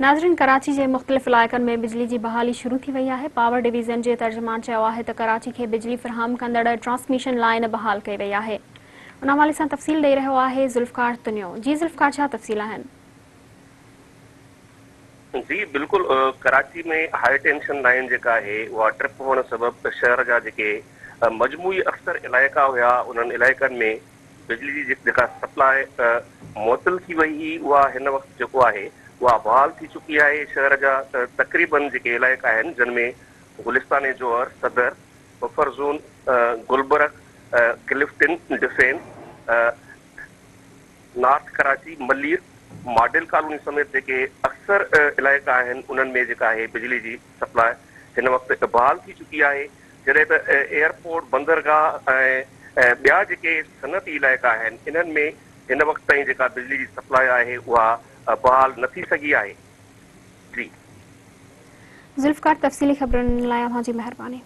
ناظرين ڪراچي جي مختلف علائقن ۾ بجلي جي بحالي شروع ٿي وئي آهي، پاور ڊويزن جي ترجمان چيو آهي ته ڪراچي کي بجلي فراهم ڪندڙ ٽرانسميشن لائين بحال ڪئي وئي آهي. ان حوالي سان تفصيل ڏئي رهيو آهي ذوالفقار تنيو. جي ذوالفقار ڇا تفصيل آهن؟ جي بلڪل ڪراچي ۾ هاء ٽينشن لائين جيڪا آهي اها ٽرپ هئڻ سبب شهر جا جيڪي مجموعي اڪثر علائقا هيا انهن علائقن ۾ بجلي جي جيڪا سپلاء معطل ٿي وئي هئي اها هن وقت جيڪو آهي اها بحال ٿي چڪي آهي شهر جا تقريبن جيڪي علائقا آهن جن ۾ Gulistan Jauhar, Saddar, buffer zone, Gulberg, Clifton, defence, north Karachi, Malir, model colony سميت جيڪي اڪثر علائقا آهن انهن ۾ جيڪا آهي بجلي جي سپلاء هن وقت بحال ٿي چڪي آهي جڏهن ته ايئرپورٽ، بندرگاهه ۽ ٻيا جيڪي صنعتي علائقا آهن انهن ۾ هن وقت تائين جيڪا بجلي جي سپلاء آهي اها بحال نه ٿي سگهي آهي. جي. ذوالفقار تفصيلي خبرن لاء اوهان جي مهرباني.